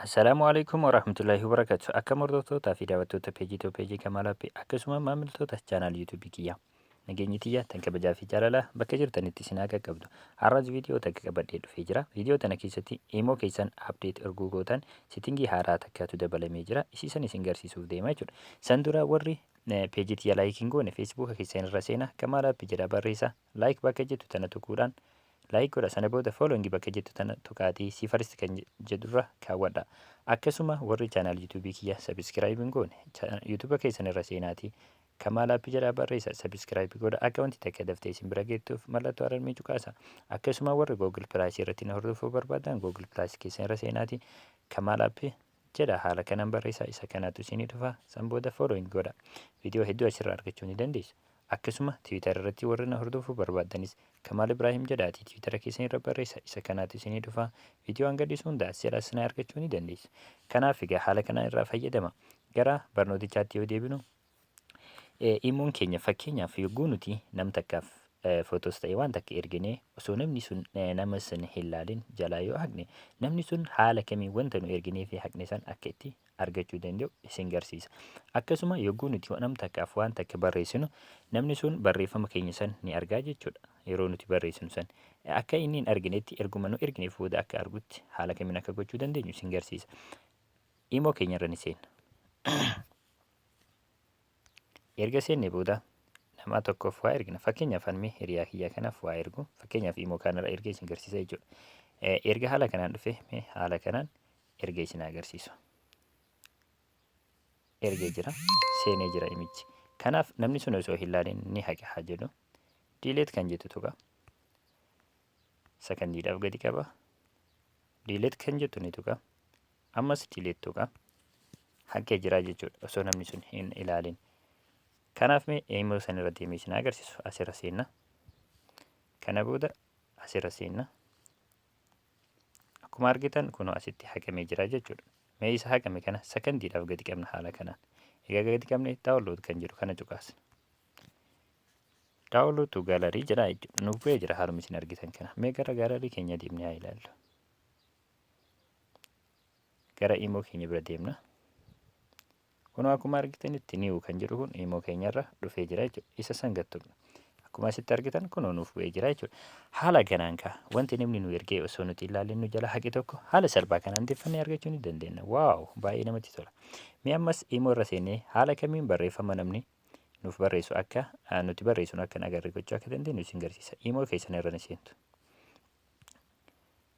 Assalaamu alaikum warahmatullahi wabarakatuh. Akkam hordoftootaa fi daawwattoota peejii too peejii Kamaal Appii akkasuma maamiltoota chaanaal yuutuubii kiyyaa. Nageenyi tiyya tan kabajaa fi jaalalaa bakka jirtanitti isin haa qaqqabdu. Har'as viidiyoo takka qabadhee dhufee jira. Viidiyoo tana keessatti imo keessan update erguu gootan sitingii haaraa takkaatu dabalamee jira. Isii san isin garsiisuuf deema jechuudha. San dura warri peejii tiyya like hin goone feesbuuka keessan irra seena Kamaal Appii jedha barreessa. Like bakka jettu tana tuquudhaan Like godha sana booda following bakka jettu tana tuqaatii see first kan jedhurra kaawwadha. Akkasuma warri channel YouTube kiyya subscribe hin goone YouTube keessan irra seenaatii Kamaal App jedhaa barreessa subscribe godha akka wanti takka daftee isin bira geettuuf mallattoo alarmii cuqaasa. Akkasuma warri Google Plus irratti na hordofuu barbaadan Google Plus keessan irra seenaatii Kamaal App jedha haala kanaan barreessaa isa kanatu isinii dhufa san booda following godha. Viidiyoo hedduu asirraa argachuu ni dandeessu. Akkasuma Twitter irratti warri na hordofuu barbaaddanis Kamaal Ibraahim jedhaatii Twitter keessan irra barreessa isa kanaatu isinii dhufa. Viidiyoo an gadhiisu hunda as jalaas na argachuu ni dandeessu. Kanaaf egaa haala kanaan irraa fayyadama. Gara barnootichaatti yoo deebinu imoon keenya fakkeenyaaf yogguu nuti nam takkaaf footoos ta'e waan takka erginee osoo namni sun nama san hin laalin jalaa yoo haqne namni sun haala kamiin wanta nu erginee fi haqne san akka itti argachuu danda'u isin garsiisa. Akkasuma yogguu nuti nam takkaaf waan takka barreessinu namni sun barreeffama keenya san ni argaa jechuudha. Yeroo nuti barreessinu san akka inni hin arginetti erguma nu ergineef booda akka argutti haala kamiin akka gochuu dandeenyu isin garsiisa. Imoo keenya irra ni seenna. Erga seenne booda nama tokkoof waa ergina. Fakkeenyaaf anmi hiriyaa kiyyaa kanaaf waa ergu. Fakkeenyaaf imoo kanarra ergee isin garsiisa jechuudha. Erga haala kanaan dhufe mee haala kanaan ergee isin agarsiisu. Ergee jira. Seenee jira imichi. Kanaaf namni sun osoo hin laalin ni haqa haa jedhu. Delete kan jettu tuqa. Sakandiidhaaf gadi qaba. Delete kan jettu ni tuqa. Ammas delete tuqa. Haqee jira jechuudha osoo namni sun hin ilaalin. Kanaaf mee email san irra deemee isin agarsiisu asirra seenna. Kana booda asirra seenna. Akkuma argitan kunoo asitti haqamee jira jechuudha. Mee isa haqame kana sakandiidhaaf gadi qabna haala kanaan. Egaa gadi qabne download kan jedhu kana cuqaasna. Download to gallery jedha jechuudha. Nuuf bu'ee jira haaluma isin argitan kana. Mee gara gallery keenya deemnee haa ilaallu. Gara imo keenya bira deemna. Kunoo akkuma argitanitti new kan jedhu kun imo keenyarra dhufee jira jechuudha. Isa san gad tuqna. Akkuma asitti argitan kunoo nuuf bu'ee jira jechuudha. Haala kanaan kaa wanti namni nu ergee osoo nuti ilaalin nu jala haqe tokko haala salphaa kanaan deeffannee argachuu ni dandeenya. Waaw baay'ee namatti tola. Mee ammas imo irra seenee haala kamiin barreeffama namni nuuf barreessu akka nuti barreessinu akka hin agarre gochuu akka dandeenyu isin garsiisa. Imo keessan irra ni seentu.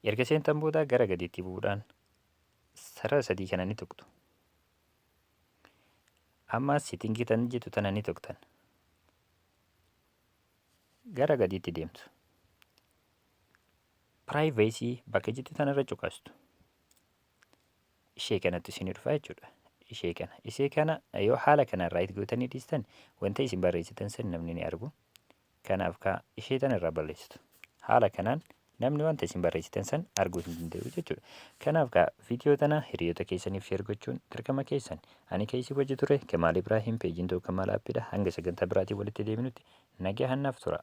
Erga seentan booda gara gadiitti bu'uudhaan sarara sadii kana ni tuqxu. Amma setting tan jettu tana ni tuqxan. Gara gadiitti deemtu. Privacy bakka jettu tanarra cuqaastu. Ishee kanatti isin dhufa jechuudha. Ishee kana. Ishee kana yoo haala kanaan right gootanii dhiistan wanta isin barreessitan san namni ni argu. Kanaaf kaa ishee tana irraa balleessitu. Haala kanaan namni wanta isin barreessitan san arguu hin danda'u jechuudha. Kanaaf kaa viidiyoo tana hiriyoota keessaniif share gochuun dirqama keessan. Ani keessi wajji ture Kamaal Ibraahim peejiin too Kamaal Appidha. Hanga sagantaa biraatiin walitti deebinutti nagaa hannaaf tura.